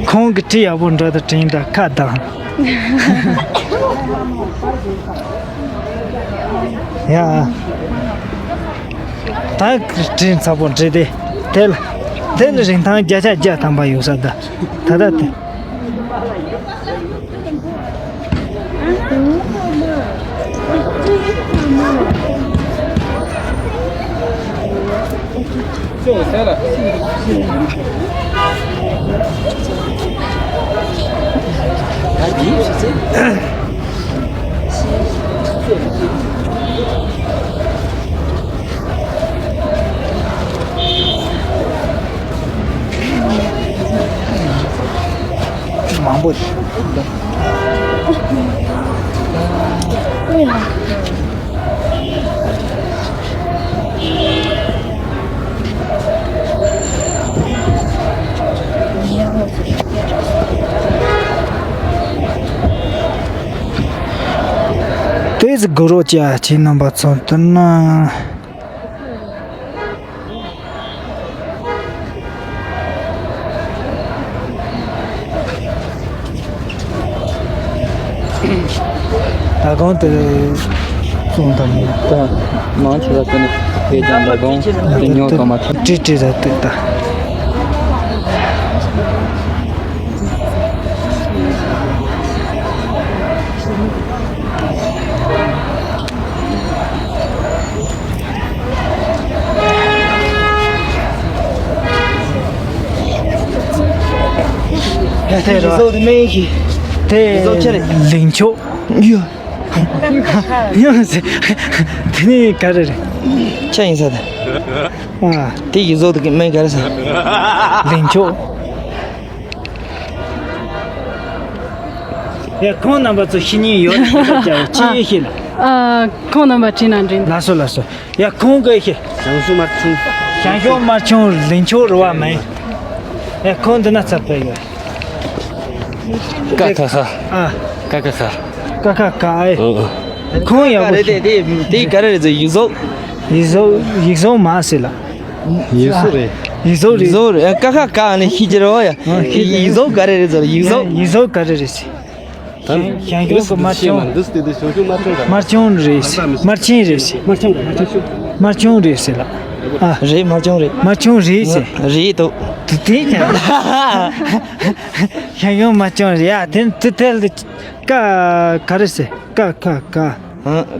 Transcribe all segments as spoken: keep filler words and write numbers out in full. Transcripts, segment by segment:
ཁོང་གི་བྲིས་ཡག་པོ་འདྲ་དུ་དྲན་ད་ཁ་བཏང་། ཡ། ད་བྲིས་ཚ་པོ་བྲིས་ཏེ། དེ་ལ་དེ་ལ་རིན་ཐང་བརྒྱ་ཆ་བརྒྱ་ཐམ་པ་ཡོད་ས་ད། ད་ད་དེ། མང་པོ་དེ་ཟིག་གུ་རོ་ཅ་ཁྱེད་རྣམ་པ་ཚོ་ལྟར་ན། ད་གང་དེ་གསུང་དང་ནི། ད་མང་ཆེ་བ་ཀུན་ནས་དེ་ཀྱང་ད་གང་དེ་ཉོ་གང་མ་ཐུབ། ཀྲི་ཀྲི་ཟ་དུས་ད། དེ་ར། དེ་ལིང་ཆོ། ཡོ། ཡོ་ཟེ། དེ་ནི་ག་རེ་རེད། ཆ་ཡིན་ས་ད། ཨ། དེ་ཡི་བཟོ་དེ་མིང་ག་རེ་ཟེར། ལིང་ཆོ། ཡ། ཁོང་རྣམ་པ་ཚོ་ཤི་ཉེན་ཡོད་ན་ཅི་ཡོད་ཤེས་ལ། ཨ། ཁོང་རྣམ་པ་དྲིས་ན་འདྲི། ལགས་སོ་ལགས་སོ། ཡ། ཁོང་གི་ཤེས། ཞང་ཞུང་དམར་ཆུང་། ཞང་ཞུང་དམར་ཆུང་ལིང་ཆོ་རུ་བ་མེད། ཡ། ཁོང་འདི་ན་ཚབ་པ་ཡོད། ཀ་ཁ་ཁ། ཨ། ཀ་ཁ་ཁ། ཀ་ཁ་ཁ་ཨེ། ཨ། ཁོང་ཡག་པོ་རེད་དེ། དེ་དེ་ག་རེ་རེད་ཟེར། ཡིག་གཟུགས། ཡིག་གཟུགས། ཡིག་གཟུགས་མ་ཟེར་ལ། ཡིག་གཟུགས་རེད། ཡིག་གཟུགས་རེད། ཡིག་གཟུགས་རེད། ཀ་ཁ་ཀ་ནས་ཤེས་ཀྱི་རེད་བ་ཡ། ཨ། ཡིག་གཟུགས་ག་རེ་རེད་ཟེར། ཡིག་གཟུགས། ཡིག་གཟུགས་ག་རེ་རེད་ཟེར། ཞང་ཞང་ཞུང་གི་དམར་ཆུང་། འདི་སྟེ་དེ་ཞང་ཞུང་དམར་ཆུང་རེད། དམར་ཆུང་རེད་ཟེར། དམར་ཆེན་རེད་ཟེར། དམར་ཆུང་རེད། དམར་ཆུང་། དམར་ཆུང་རེད་ཟེར་ལ། ཨ། རེད། དམར་ཆུང་རེད། དམར་ཆུང་རེད་ཟེར། རེད་དོ། དེ་དེ་ཀྱང་། ཞང་ཞུང་དམར་ཆུང་རེད་ཡ། དེ་དེ་དེ་ལ་ཀ་ག་རེ་ཟེར། ཀ་ཁ་ཀ།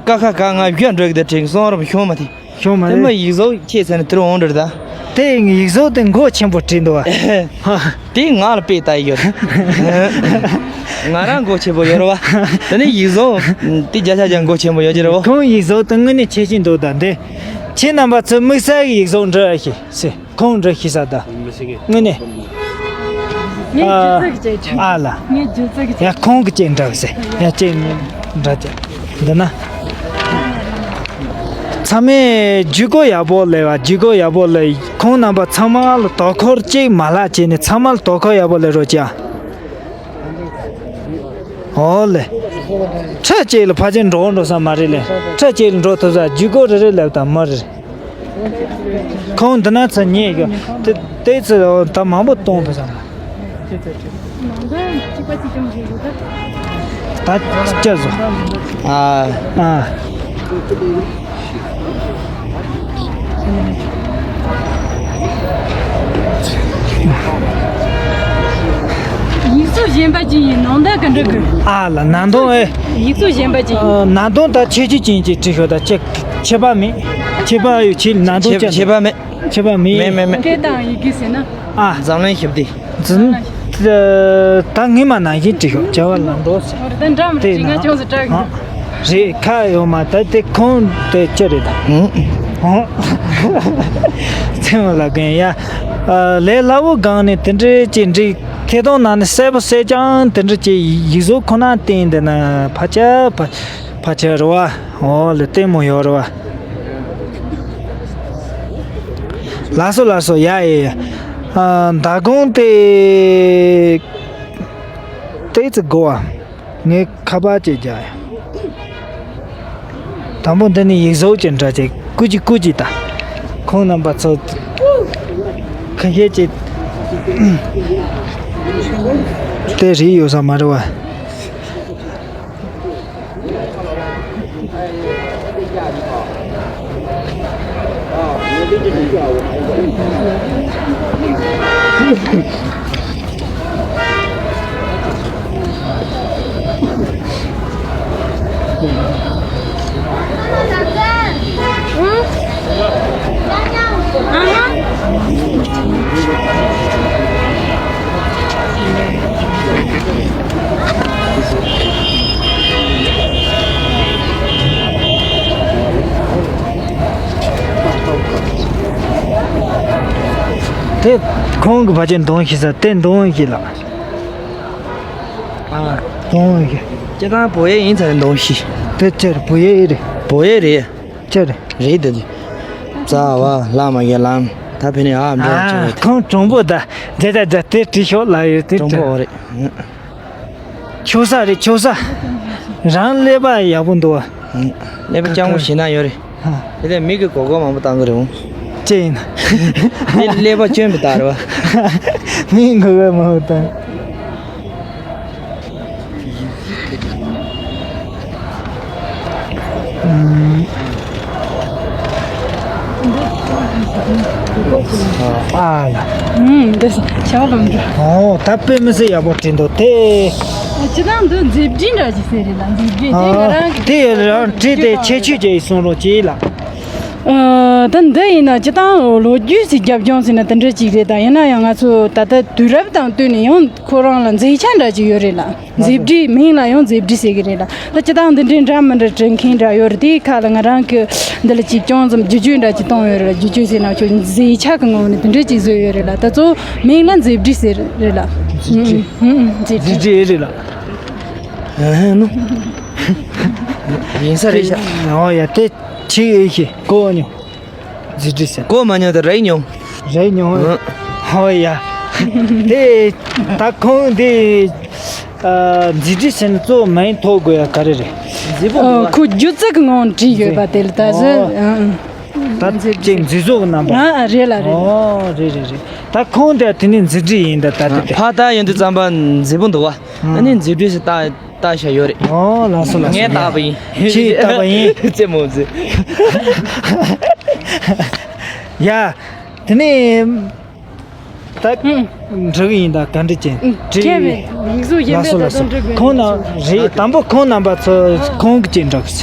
ཀ་ཁ་ཀ། ང་བཞི་འགྲོ་གི་དེ་དྲན་སོང་རབ་ཤོང་མ་དེ། ཤོང་མ་དེ་མ་རེད། ཡིག་གཟུགས་ཁྱེད་ཟེར་ནས་དེར་འོང་འདྲ་ད། དེ་ཡིག་གཟུགས་དེ་མགོ་ཆེན་པོ་བྲིས་འདུག་བ། དེ་ང་ལ་དཔེ་ལྟ་ཡི་ཡོད་རེད། ང་རང་མགོ་ཆེན་པོ་ཡོད་རེད་བ། དེ་ནས་ཡིག་གཟུགས་དེ་བརྒྱ་ཆ་བརྒྱ་མགོ་ཆེན་པོ་ཡོད་ཀྱི་རེད་བ། ཁོང་ཡིག་གཟུགས་དེ་དངོས་གནས་ཆེ་ཞིང་འདུག་ད་འདི། ཁྱེད་རྣམ་པ་ཚོ་དམིགས་བསལ་གྱི་ཡིག་གཟུགས་འབྲི་ཨེ་ཤེས་ཟེར། ཁོང་འདྲ་ཤེས་ས་ད། དངོས་གནས། ངས་ཨ། སྒྱུ་རྩལ་གྱི་ཅིག་ཨ་ལ། ངས་སྒྱུ་རྩལ་གྱི་ཅིག་ཡ། ཁོང་གི་ཅིག་འདྲ་ཟེར། ཡ། ཅིག་འདྲ་ཅིག་འདི་ན། ཚང་མས་བརྒྱུད་སྐུར་ཡག་པོ་ལས་བ། བརྒྱུད་སྐུར་ཡག་པོ་ལས། ཁོང་རྣམ་པ་ཚང་མ་ལ་དོ་ཁུར་གཅིག་མ་ལྷག་བྱས་ནས་ཚང་མ་ལ་དོ་ཁུར་ཡག་པོ་ལས་རོགས་བྱ། ཨོ་ལེ། ཁྲི་གཅིག་ལ་ཕལ་ཆེར་འགྲོ་འགྲོ་ས་མ་རེད་ལེ། ཁྲི་གཅིག་ལ་འགྲོ་ཐུབ་ས། བརྒྱུད་སྐུར་རེ་རེ་ལབ་དང་མ་རེད། ཁོང་འདི་ན་ཚ་ཉེ་གི། དེ་དེ་ཚོ་ད་མང་པོ་གཏོང་ཕོད་ས་མ། ད་སྐྱ་བཟོ། ཨ། ཨ། ཡིག་གཟུགས་གཞན་པ་ཅིག་ཡིན་ནང་ད་ག་འདྲ་གི། ཨ་ལ། ནང་དོན་ཨེ། ཡིག་གཟུགས་གཞན་པ་ཅིག་ཡིན། ནང་དོན་ད་ཁྱད་ཆོས་ཅན་ཅིག་བྲིས་ཤོག་ད་ཁྱད་ཁྱད་པར་མེད། ཁྱད་པར་ཡོད། ཁྱད་ནང་དོན་ཁྱད་ཁྱད་པར་མེད། ཁྱད་པར་མེད། མེད་མེད་མེད། སྐད་དང་ཡི་གེ་ཟེར་ན། ཨ། འཛམ་གླིང་ཞི་བདེ། འཛམ། ད་ངས་མ་ནང་བཞིན་བྲིས་ཤོག་བྱ་བ་ལམ་འགྲོ་ཟེར། འོ་རེད། ད་འདྲ་མི་དེ་འདྲ་ང་ན་ཅུང་ཟད་སྐྲག་གི་འདུག་ཨ། རེད། ཁ་ཡོད་མ། ད་དེ་ཁོང་དེ་ཅི་རེད་ད། ཧུང་། ཧུང་། ཚེ་མོ་ལ་གན་ཡ། ཨ། ལས་སླ་བོ་སྒང་ནས་དེ་འདྲའི་ཅིག་འགྲིག་ཐད་གཏོང་ནང་ནས་གསལ་པོ་གསལ་རྐྱང་དེ་འདྲ་ཅིག་ཡིག་གཟུགས་ཁོ་ན་བསྟན་དེ་ན་ཕ་ཆ་ཕ་ཕ་ཆ་རེད་བ། འོ་ལེ། ལྟད་མོ་ཡོད་རེད་བ། ལགས་སོ་ལགས་སོ། ཡ་ཡ་ཡ། ཨ། མདང་དགོང་དེ་ཏོག་ཙམ་འགོར་བ། ངས་ཁ་པར་ཅིག་རྒྱག་ཡ། དང་པོ་འདི་ནས་ཡིག་གཟུགས་ཅིག་འདྲ་ཅིག་སྐུ་མཁྱེན་སྐུ་མཁྱེན་ད། ཁོང་རྣམ་པ་ཚོ་ཁ་ ཁ་ཤས་ཅིག་དེ་རིགས་ཡོད་ས་མ་རེད་བ། དེ་ཁོང་གི་ཕ་ཆེན་འདོན་ཤེས་ས་དེ་འདོན་ཤེས་ལ། ཨ། འདོན་ཤེས། ཅི་དང་བོ་ཡེ་ཡིན་ཚར་འདོན་ཤེས། དེ་ཅར་བོ་ཡེ་རེད། བོ་ཡེ་རེད། ཅར། རེད་དེ། རྩ་བ་ལ་མ་གེ་ལམ། ད་ཕེ་ནི་ཨ་འདྲ་ཨ་ཁོང་གྲོང་པོ་ད་དེ་ད་ད་དེ་བྲིས་ཤོག་ལ་ཡོད་དེ་གྲོང་པོ་རེད། ཆོ་ས་རེད་ཆོ་ས། རང་ཀླད་པ་ཡག་པོ་འདུག་བ། ཀླད་པ་སྤྱང་པོ་ཞེ་ན་ཡོད་རེད། དེ་ལས་མི་གི་གོ་གོ་མང་པོ་བཏང་གི་རེད་འོང་། ཅི་ཡིན། དེ་ཀླད་པ་སྐྱོན་པའི་རྟགས་རེད་བ། མི་གོ་གོ་མང་པོ་བཏང་། ཨ་ཡ། ཨུམ། འདི་ཞའོ་ལོང་གི། ཨོ་ད་དཔེ་མི་སྲིད་ཡག་པོ་བྲིས་འདུག་དེ། སྤྱི་བཏང་འདི་མཛེས་སྒྲིག་འདྲ་ཞིག་ཟེར་རེད་ལ་མཛེས་སྒྲིག་དེ་ང་རང་གི། དེ་རང་བྲིས་ཏེ་ཁྱད་ཆོས་ཅན་ཡིན་གསུང་རོགས་གྱིས་ལ། ཨ། ད་འདི་ཡིན་ན་སྤྱི་བཏང་ལོ་རྒྱུས་ཤིག་རྒྱབ་ལྗོངས་ཟེར་ན་དེ་འདྲ་ཅིག་རེད་ད། ཡིན་ན་ཡང་ང་ཚོ་ད་ལྟ་དུས་རབས་དང་བསྟུན་ནས་ཡང་ཁོ་རང་ལ་མཛེས་ཆ་འདྲ་ཅིག་ཡོད་རེད་ལ། མཛེས་སྒྲིག་མིང་ལ་ཡང་མཛེས་སྒྲིག་ཟེར་གི་རེད་ལ། ད་སྤྱི་བཏང་འདི་འདྲའི་འདྲ་མི་འདྲ་བྲིས་མཁན་འདྲ་ཡོད་རེད། དེའི་ཁ་ལ་ང་རང་གི་འདི་ལ་ཅིག་ཅུང་ཙམ་བསྒྱུར་བཅོས་འདྲ་ཅིག་བཏང་ཡོད་རེད་ལ། བསྒྱུར་བཅོས་ཟེར་ན་ཁྱོད་མཛེས་ཆ་གི་ངོ་བོ་ནས་དེ་འདྲ་ཅིག་བཟོས་ཡོད་རེད་ལ། ད་གཙོ་བོ་མིང་ལ་མཛེས་སྒྲིག་ཟེར་རེད་ལ། མཛེས་སྒྲིག་ཨུ་ཨུ་མཛེས་སྒྲིག་མཛེས་སྒྲིག་རེད་ལ། ཨ་ནུ། ཡིན་ས་རེད་ཤག་ཨོ་ཡ་དེ་ཆི་ཨེ་ཤི་གོ་ཉོ། མཛེས་སྒྲིག་ཟེར། གོ་མ་མྱོང་དེ་རེག་མྱོང་། རེག་མྱོང་། ཨ། ཧོ་ཡ། དེ་ད་ཁོང་དེ་ཨ། མཛེས་སྒྲིག་ཟེར་ན་གཙོ་བོ་མིང་ཐོགས་དགོས་ཡ་ག་རེ་རེད། མཛེས་པོ་འདུག་བ། ཁོ་སྒྱུ་རྩལ་གྱི་ངང་བྲིས་ཡོད་པ་དེ་ལ་ད་གཟོད། ཨོ། ཨ། ད་ཅིག་མཛེས་བཟོ་གི་རྣམ་པ། ཨ་ཨ་རེད་ལ་རེད་ལ། ཨོ་རེད་རེད་རེད། ད་ཁོང་དེ་དེ་ནི་མཛེས་སྒྲིག་ཡིན་ད་ད་དེ་དེ། ཕ་ད་ཡོང་དུས་ཙམ་པ་མཛེས་པོ་འདུག་བ། ཨ་ནི་མཛེས་སྒྲིག་ཟེར་ད། ལྟ་བྱ་ཡོད་རེད། ཨོ་ལགས་སོ་ལགས་སོ། ངས་བཏགས་པ་ཡིན། ཁྱེད་བཏགས་པ་ཡིན། རྩེད་མོ་རྩེ། ཡ། དེ་ནས་ད་འགྲིག་གི་ཡིན་ད་ག་འདྲ་ཅན་ཁྱེད་བྲིས། ཡིག་གཟུགས་གཞན་ལགས་སོ་པས་ལགས་ད་དུང་སོ་འགྲིག་གི་ཁོང་རྣམ་རེད་དང་པོ་ཁོང་རྣམ་པ་ཚོ་ཁོང་གི་ཅན་འགྲིག་གི་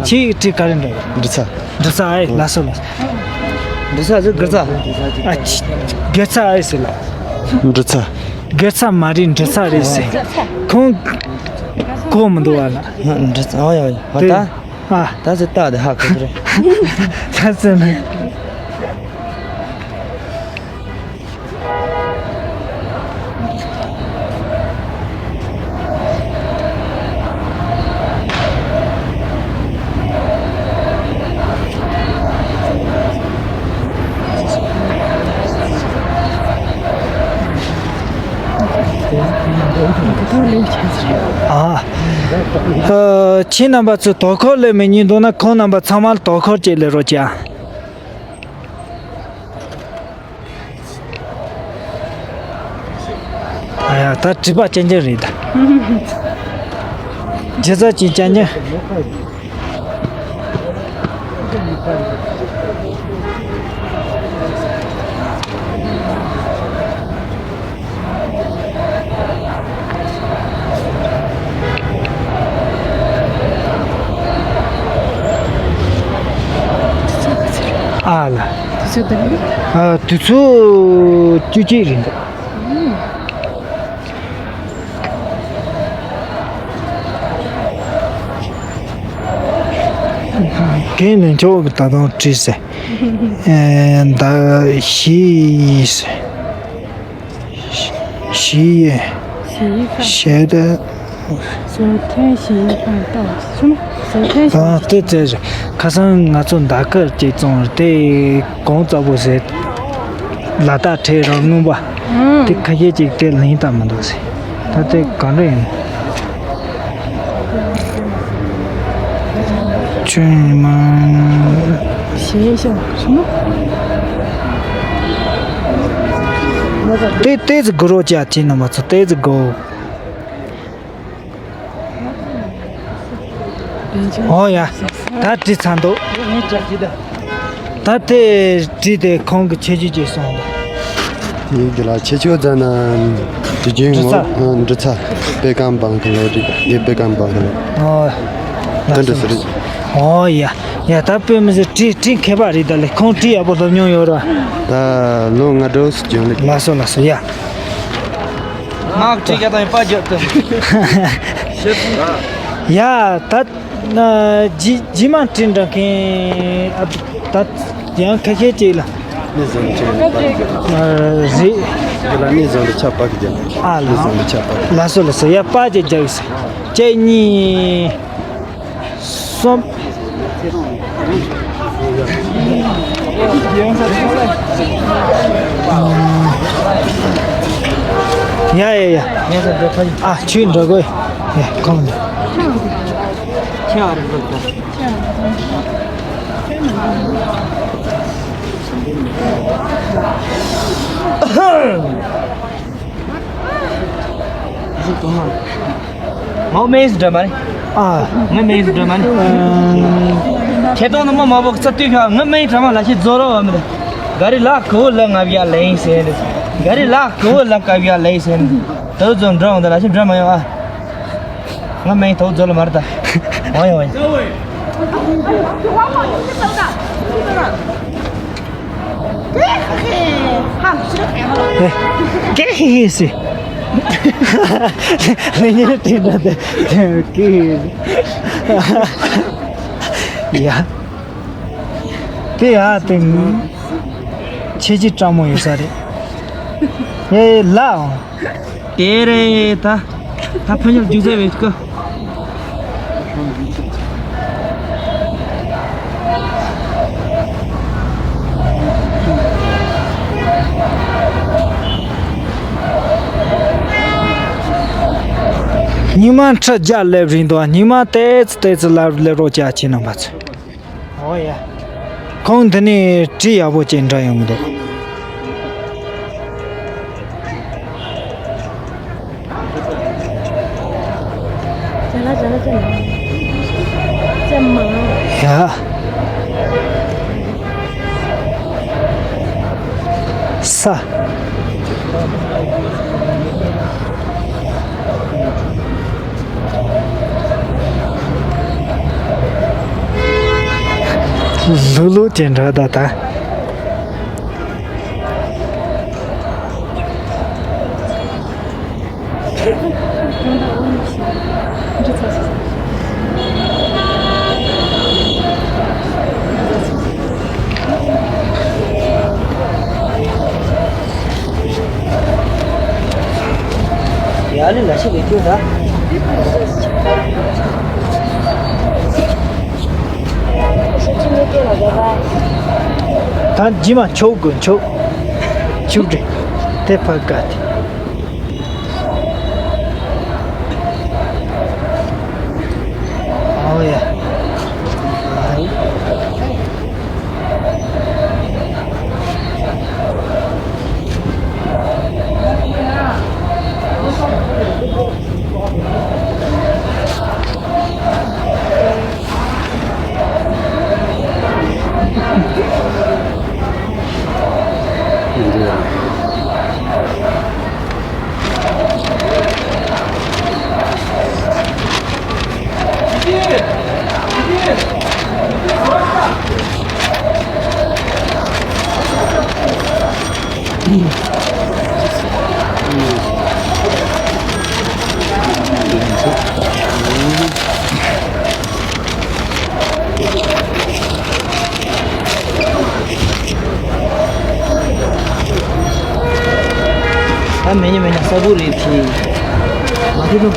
ཆེ་བྲིས་ག་རེ་འགྲིག་གི་འབྲི་ཚ། འབྲི་ཚ་ཨེ་ལགས་སོ་ལགས་སོ། འབྲི་ཚ་ཟེར་དགུ་ཚ། ཨ་ཆི། དགུ་ཚ་ཨེ་ཟེར་ལ། འབྲི་ཚ། དགུ་ཚ་མ་རེད་འབྲི་ཚ་རེད་ཟེར། ཁོང་གོ་མི་འདུག་བ་ལ། འབྲི་ཚ་ཨོ་ཡ་ཨོ་ཡ་ཨོ་ད། ཨ། ད་ཟེར་ཏག་དེ་ཧ་གོ་གི་རེད། ད་ཟེར་ན། ཨ། ཨ། ཁྱེད་རྣམ་པ་ཚོས་དོ་ཁུར་སླེབས་མེད་ཉིན་འདུག་ན་ཁོང་རྣམ་པ་ཚང་མ་ལ་དོ་ཁུར་ཅིག་སླེབས་རོགས་གྱིས་ཨ། ཨ་ཡ་ད་བྲིས་པ་ཅན་ཅན་རེད་ད། རྒྱུ་རྩ་ཅན་ཅན་ཅན། ཨ་ལ། དུས་ཚོད་དང་། ཨ་དུས་ཚོད་བཅུ་གཅིག་རེད་འདུག་རྒན་ལྷན་ཚོགས་ཀྱིས་ད་དུང་བྲིས་ཟེར། ཨེ་ཟླ་བཞི་ཟེར། བཞི་ཡི། བཞི་ཡི་ཁ། ཞེ་ད། བཟོ་ཐོན་བཞི་ཡི་ཁ་ཏོག་གསུམ། བཟོ་ཐོན་བཞི། ཨ་དེ་ཚེ་ཁ་སང་ང་ཚོ་མདའ་དཀར་གཅིག་བཙོང་རེད་དེ་གོང་ཙག་པོ་ཟེར། ལ་དྭགས་ཁྲལ་རང་སྔོན་པ། ཨང་། དེ་ཁ་ཤས་ཅིག་དེ་ལེན་སྟངས་མི་འདུག་ཟེར། ད་དེ་གང་འདྲ་ཡིན། ཆུན་མ། ཞེས་ཤོག་སོང་། ཏེ་ཏེ་ཙི་གུ་རོ་ཅག་ཅི་ནམ་མ་ཚོ་ཏེ་ཙི་གོ། ཨོ་ཡ། ད་བྲིས་ཚར་འདུག་ད་དེ་བྲིས་ཏེ་ཁོང་གི་ཆེད་ཇུས་ཅིག་སོང་འདུག་ཡིག་འདི་ལ་ཆེ་ཆུང་ཙམ་ན་དུས་རྒྱུན་འབྲི་ཚར། ངོ་འབྲི་ཚར། དཔེ་ཁང་བང་གི་ལོ་རིག་ཡེ་དཔེ་ཁང་བང་གི་ལོ། ཨོ། དེ་འདྲ་ཟེར། ཨོ་ཡ། ཡ་ད་དཔེ་མི་སྲིད་བྲིས་བྲིས་མཁས་པ་རེད། ད་ལས་ཁོང་བྲིས་ཡག་པོ་སློབ་མྱོང་ཡོད་ར། ད་ལོ་ལྔ་དྲུག་སུ་བྱུང་ལེ། ལགས་སོ་ལགས་སོ་ཡ། ངག་བྲིས་ཀྱང་དང་པ་རྒྱབ་ཏུ། ཡ་ད་ན་ཇི་ཇི་མ་བྲིས་འདྲ་མཁན་ཨ་ད་ཡང་ཁ་ཤས་ཅིག་ལ། ནི་བཟང་ཆེ་ནི་པ་རྒྱབ། རེད། དེ་ལ་ནི་བཟང་ལ་ཆ་པ་གི་རྒྱབ། ཨ་ལ། ནི་བཟང་ལ་ཆ་པ་གི། ལགས་སོ་ལགས་སོ་ཡ་པ་ཅིག་རྒྱབ་ཡོད་ས། གཅིག་གཉིས། གསུམ། ཡ་ཡ་ཡ། ཨ་ཁྱོད་འགྲོ་དགོས། ཡ་ཁོང་འདི། མའོ་མེ་སི་འདྲ་མ་རེད། ཨ། ངའི་མིང་སུ་འགྲོ་མ་ནི། ཁྱེད་ཏོང་ནི་མ་མ་བོ་ཚ་ཏུས་ཁ་ངའི་མིང་དྲ་མ་ལ་ཤི་རྫོ་རོ་བ་མི་རེད། ག་རི་ལ་ཁོ་བོ་ལ་ང་བ་ལེན་ཟེར་རེད། ག་རི་ལ་ཁོ་བོ་ལ་ཀ་བ་ལེན་ཟེར་རེད། དོ་རྫོ་འགྲོ་འོང་ད་ལ་ཤི་འགྲོ་མ་ཡོང་ཨ། ངའི་མིང་དོ་རྫོ་ལ་མ་རེད་ད། འོ་ཡ་འོ་ཡ། ཀེ་ཧེ་ཧེ་སི། ལེ་ཉེ་ཏི་ན་ཏེ་ཀེ་ཧེ་ཡ། ཏེ་ཡ་ཏེ་ཆེ་ཅི་ཀྲ་མོ་ཡོད་ས་རེད། ཡེ་ལ། དེ་རེད་ད། ད་ཕ་ཉར་རྒྱུག་ཟེར་བས་ཀོ། ཉི་མ་ཁྲི་བརྒྱ་སླེབས་རིང་དུ་ཉི་མ་ཏེ་ཙི་ཏེ་ཙི་སླེབས་སླེབས་རོགས་བྱ་ཁྱེད་རྣམ་པ་ཚོ། ཨོ་ཡ། ཁོང་འདི་ནས་བྲིས་ཡག་པོ་ཅིག་འདྲ་ཡོང་གི་འདུག་ཡ། ས། ལུག་ལུག་ཅན་འདྲ་ད་ད། ཡ་ལི་ལ་ཤི་བེ་ཁྱོད་ད། ད་ཇི་མ་ཆོག་དགོས་ཆོག་ཆུབ་རེད། དེ་ཕར་དགའ་དེ། ཨོ་ཡ། ད་མེ་ཉི་མེ་ཉི་ས་བུ་རེད་ཐི། མ་ཐི་ནུ།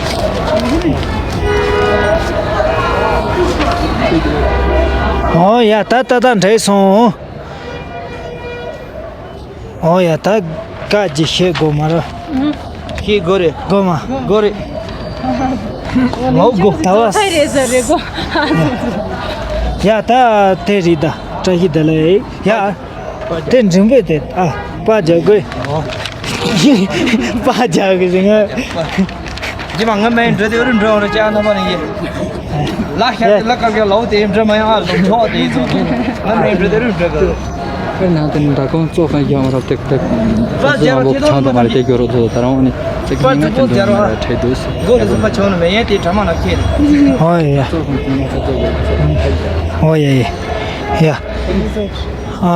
ཨོ་ཡ་ད་ད་ད་འདྲེས་སོང་། ཨོ་ཡ་ད་ཀ་ཅི་ཤེས་དགོས་མ་ར། ཤེས་དགོས་རེད། དགོས་མ། དགོས་རེད། མའོ་དགོས། ད་བ། ཚའི་རེད་ཟེར་རེད་གོ། ཡ་ད་དེ་རེད་ད་བཀྲ་ཤིས་བདེ་ལེགས་ཡ། དེ་འགྲིམ་པས་དེ་ཨ། པ་རྒྱག་དགོས། པ་རྒྱག་དགོས་ཟེར་ང་། རྗེས་མ་ང་མེད་འགྲོ་དེ་རུ་འགྲོ་རུ་ཅག་ནམ་པ་ནས་ཡིན། ལ་ཤར་དེ་ལ་ཀ་ཀ་ལའོ་དེ་འགྲོ་མ་ཡོང་ཨ་ལོ་ཆོག་དེ་ཡིན་ཙང་ང་མེད་འགྲོ་དེ་རུ་འགྲོ་དགོས། དཔེར་ན་དེ་ནི་ཟླ་གོང་བཙོག་ཁང་རྒྱག་མ་རབས་ཏེག་ཏེག་ཟི་ལམ་བོ་ཆང་དུ་མ་རེད་དེ་གྱོ་རོ་ཐོ་ད་རང་ནི་ཚིག་ཉིན་ང་ཅན་དུ་མ་རེད་ཁྲེ་དུས་སི་ཚིག་ཉིན་ང་ཅན་དུ་མ་རེད་ཁྲེ་དུས་སི། ཨོ་ཡ་ཡ། ཨོ་ཡ་ཡ། ཡ། ཨ་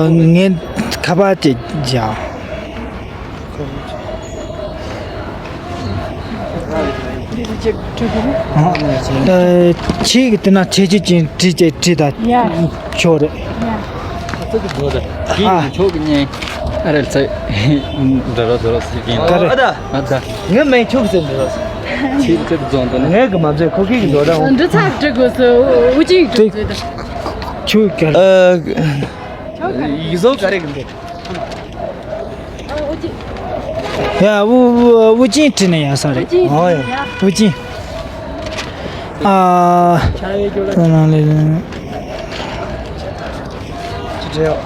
ངས་ཁ་པར་ཅིག་བརྒྱབ། ཨ། ཨ། ཁྱེད་ཀྱི་དེ་ན་ཁྱེད་ཀྱི་ཅིང་བྲིས་ཅེས་བྲིས་དང་ཡ། ཆོག་རེད། ཡ། ཨ། ཁྱེད་ཀྱི་ཆོག་གི་ཉན། ཨ་རེད་ཚེ། འདྲ་རོ་འདྲ་རོ་ཟེར་གྱིན། ག་རེ། ཨ་ད། ཨ་ད། ངས་མེད་ཆོག་ཟེར་འདྲ་རོ་ཟེར། ཁྱེད་ཀྱི་ཚེ་རྫོང་དུ་ན། ངས་གི་མ་བཟོས་ཁོ་ཁྱེད་ཀྱི་བཟོ་ར་འོང་། འདི་ཚ་འདྲི་དགོས་སོ་འུ་ཅིག་འདྲི་དགོས་ད། ཆོག་ག་རེ། ཨ། ཡིག་བཟོ་ག་རེ་གི་འདུག་ཡ། ཨུ་ཨུ་ཨུ་ཅིན་བྲིས་ནས་ཡ་ས་རེད། ཨོ་ཡ། ཨུ་ཅིན། ཨ། ད་ནང་ལས། ཅི་བྲིས་ཡོད།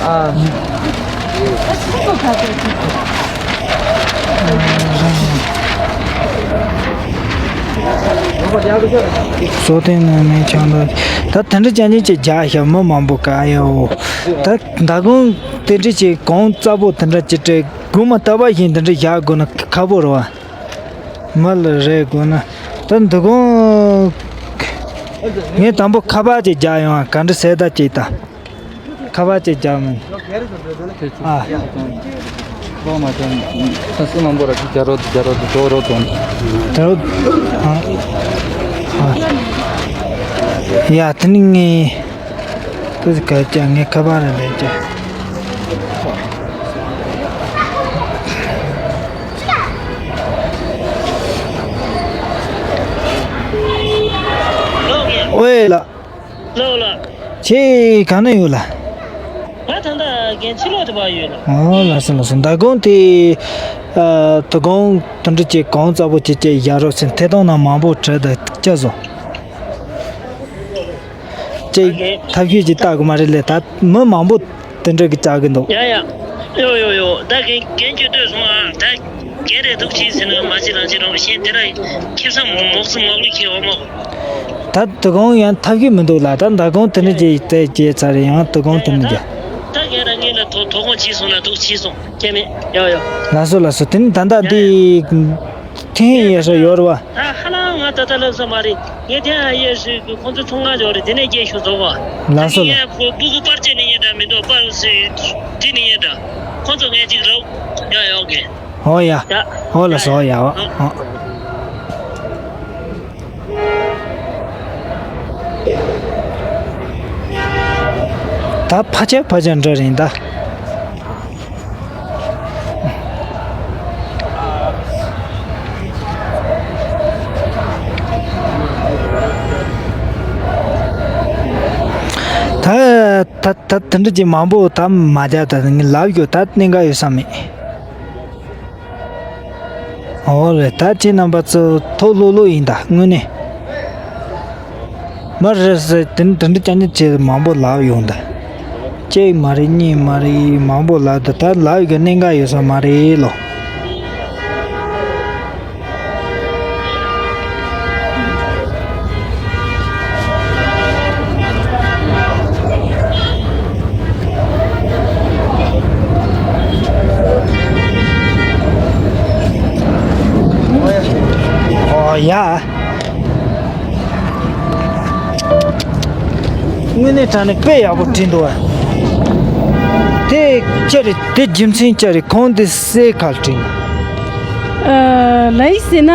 ཨ། བཟོ་ལྟས་ན་མེད་ཆང་ལ། ད་དེ་འདྲ་ཅན་ཅན་གྱི་རྒྱ་ཞབས་མི་མང་པོ་ག་ཡའོ། ད་མདང་དགོང་དེ་འདྲ་ཅིག་གོང་རྩ་པོ་དེ་འདྲ་ཅིག་སྤྲད་དགོས་མ་ལྟ་བ་བཞིན་དེ་འདྲ་བཞག་དགོས་ན་ཁག་པོ་རེད་བ། མི་ལ་རེ་དགོས་ན། ད་མདང་དགོང་ངས་དང་པོ་ཁ་པར་ཅིག་རྒྱག་ཡོང་ཨ་ག་འདྲ་ཟེར་ད་ཅིག་ད། ཁ་པར་ཅིག་རྒྱག་མིན། ཨ། ཁོ་མ་ཐོན། ས་སུ་མང་པོ་ར་ཅིག་རྒྱ་རོ་རྒྱ་རོ་འགྲོ་རོ་དོན། རྒྱ་རོ། ཨ། ཨ། ཡ་དེ་ནི་ངས། དེ་ག་ཅག་ངས་ཁ་པར་ར་ལས་ཅག་ཨོའེ་ལགས། ལགས་ལགས། ཁྱེད་ག་ན་ཡོད་ལགས། ང་ད་ལྟ་རྒན་ཕྱི་ལོགས་དུ་བ་ཡོད་ལགས། ཨོ་ལགས་སོ་ལགས་སོ། མདང་དགོང་དེ། ཨ། དོ་དགོང་དོན་འགྲུབ་ཀྱི་གང་ཚ་པོ་ཅིག་ཅེས་ཡ་རོགས་སེ་ཐད་གཏོང་ནང་མང་པོ་བྲིས་དང་སྐྱ་བཟོ། ཅེས་ཐབས་ཤེས་ཅིག་བལྟ་དགོས་མ་རེད་ལས་ད་མི་མང་པོ་དེ་འདྲ་གི་བཅར་གི་འདུག་ཡ་ཡ། ཡོ་ཡོ་ཡོ། ད་རྒན་རྒན་ཁྱོད་ལྟོས་སོང་ཨ། ད་རྒན་རེད་འདུག་ཅིག་ཟེར་ན་མ་ཅི་རང་ཅི་རང་བཤད་དེ་ར་ཁེ་བཟང་མོག་སུ་མོག་ལི་ཁེ་འོ་མོ། ད་དོ་དགོང་ཡང་ཐབས་ཤེས་མི་འདུག་ལ་ད་མདང་དགོང་དེ་འདྲ་ཅིག་དེ་བྱས་ཚར་ཡང་དོ་དགོང་དེ་འདྲ་ཅིག་ད་རྒན་ར་ངེད་ལ་དོ་དོ་དགོང་ཅིག་སོང་ན་འདུག་ཅིག་སོང་ཁྱེད་མེད་ཡོ་ཡོ། ལགས་སོ་ལགས་སོ། དེ་ནི་ད་ལྟ་ཡ་ཡ། འདི་ཐེངས་ཡས་སུ་ཡོད་རེད་བ། ད་ཧ་ལམ་ང་ད་ལྟ་ལབ་ས་མ་རེད། ངས་དེ་ཡང་ཡས་སུ་གི་ཁོང་ཚོ་ཚོང་ཁང་འཇོག་རེད་དེ་ནས་སྐྱེལ་ཤོག་རྫོགས་བ། ལགས་སོ་ད་ལགས། ངས་ཕུ་ཕུ་གུ་པར་ཆས་ནི་ཡིན་འདྲ་མི་འདུག་པར་སི་དེ་ནི་ཡིན་འདྲ། ཁོང་ཚོ་ངས་ཅིག་རོགས་ཡ་ཡོག་གི། ཨོ་ཡ། ཡ། ཨོ་ལགས་སོ། ཨོ་ཡ། ཨོ་ཨོ། ད་ཕ་ཆེ་ཕ་ཆེ་འདྲ་རེད་ད། ད་ད་ད་དེ་འདྲ་ཅིག་མང་པོ་ད་མ་རྒྱག་ད་ངས་ལབ་རྒྱུ་ད་གནད་འགག་ཡོད་ས་མེད། ཨོ་ལེ། ད་ཁྱེད་རྣམ་པ་ཚོ་ཐུགས་ལྷོད་ལྷོད་ཡིན་ད་དངོས་གནས། མ་རེད་ཟེར་དེ་དེ་འདྲ་ཅན་ཅན་ཅེས་མང་པོ་ལབ་ཡོང་ད། གཅིག་མ་རེད་གཉིས་མ་རེད་མང་པོ་ལབ་ད་ད་ལབ་ཡོད་གི་གནད་འགག་ཡོད་ས་མ་རེད་ལོ། ཨོ་ཡ། དངོས་གནས་དྲང་གནས་དཔེ་ཡག་པོ་བྲིས་འདུག་བ། དེ་ཅི་རེད་དེ་རྒྱུ་མཚན་ཅི་རེད་ཁོང་དེ་གསེར་ག་ལ་བྲིས་ནས། ཨ། ལ་ཡིག་ཟེར་ན།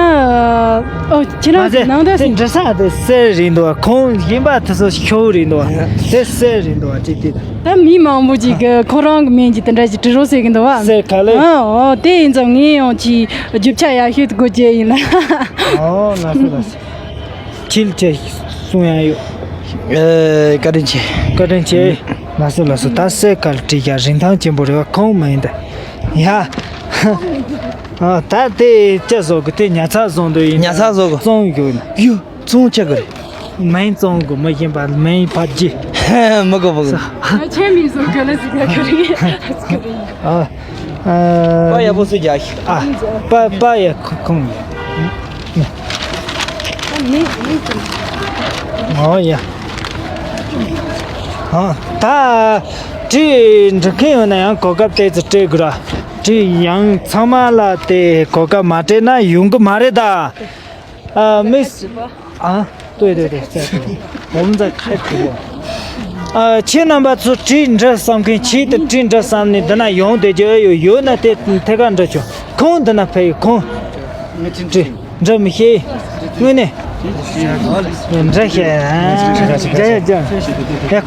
ཨོ་ཁྱེད་རང་མ་ཟད་ནང་དུ་དེ་འབྲི་ས་དེ་གསེར་རེད་འདུག་བ། ཁོང་གཞན་པ་དེ་ཚོ་ཤོག་བུ་རེད་འདུག་བ། དེ་གསེར་རེད་འདུག་བ་ཅིག་དེ་དང་། ད་མི་མང་པོ་ཅིག་གིས་ཁོ་རང་གི་མིང་གིས་དེ་འདྲ་ཞིག་བྲི་རོགས་ཟེར་གི་འདུག་བ། གསེར་ག་ལེ། ཨ། ཨོ་དེ་ཡིན་ཙང་ངས་ཡང་ཅིག་རྒྱུ་ཆ་ཡག་ཤོས་དགོས་ཀྱི་ཡིན་ལ། ཨོ་ལགས་སོ་ལགས་སོ། ཁྱེད་ཀྱིས་གསུང་ཡ་ཡོད། ཨེ། བཀའ་དྲིན་ཆེ། བཀའ་དྲིན་ཆེ། ལགས་སོ་ལགས་སོ། ད་གསེར་ག་ལ་བྲིས་ཀྱང་རིན་ཐང་ཆེན་པོ་རེད་བ། ཁོང་མ་ཡིན་ད། ཡ། ཨ། ད་དེ་ཅི་བཟོ་དགོས། དེ་ཉར་ཚགས་བཟོ་འདོད་ཡིན། ཉར་ཚགས་བཟོ་དགོས། བཙོང་དགོས་ན། ཡོ། བཙོང་ཆ་གི་རེད། མིང་བཙོང་དགོས། མི་གཞན་པ་མིང་ཕར་རྒྱུ། མི་དགོས་མི་དགོས། ཁྱེད་མིང་བཟོ་ག་ལ་ཟིག་ལ་ག་རེ། ཨ། ཨ། པ་ཡག་པོ་སུ་རྒྱག་ཨ། པ་པ་ཡ་ཁོ་ཁོང་ཡ། ཨོ་ཡ། ཨ། ད་བྲིས་འབྲི་མཁན་ཡོད་ན་ཡང་གོ་སྐབས་ཏོག་ཙམ་སྤྲད་དགོས་ར། བྲིས་ཡང་ཚང་མ་ལ་དེ་གོ་སྐབས་མ་སྤྲད་ན་ཡོང་གི་མ་རེད་ད། 啊，没事。啊，对对对，在这里，我们在开直播。ཨ། ཁྱེད་རྣམ་པ་ཚོ་བྲིས་འབྲི་བསམ་མཁན། ཁྱེད་དུ་བྲིས་འབྲི་བསམ་ནས་འདི་ན་ཡོང་བསྡད་རྒྱུ་ཡོད་ཡོད་ན་དེ་ཐད་ཀར་འབྲི་ཆོག་ཁོང་འདི་ན་ཕེབས་ཡོད། ཁོང་བྲིས་འབྲི་མི་ཤེས། དངོས་གནས་འབྲི་ཤེས། འབྲི་ཡ་ཀྱང་ཡ་ཁོང་།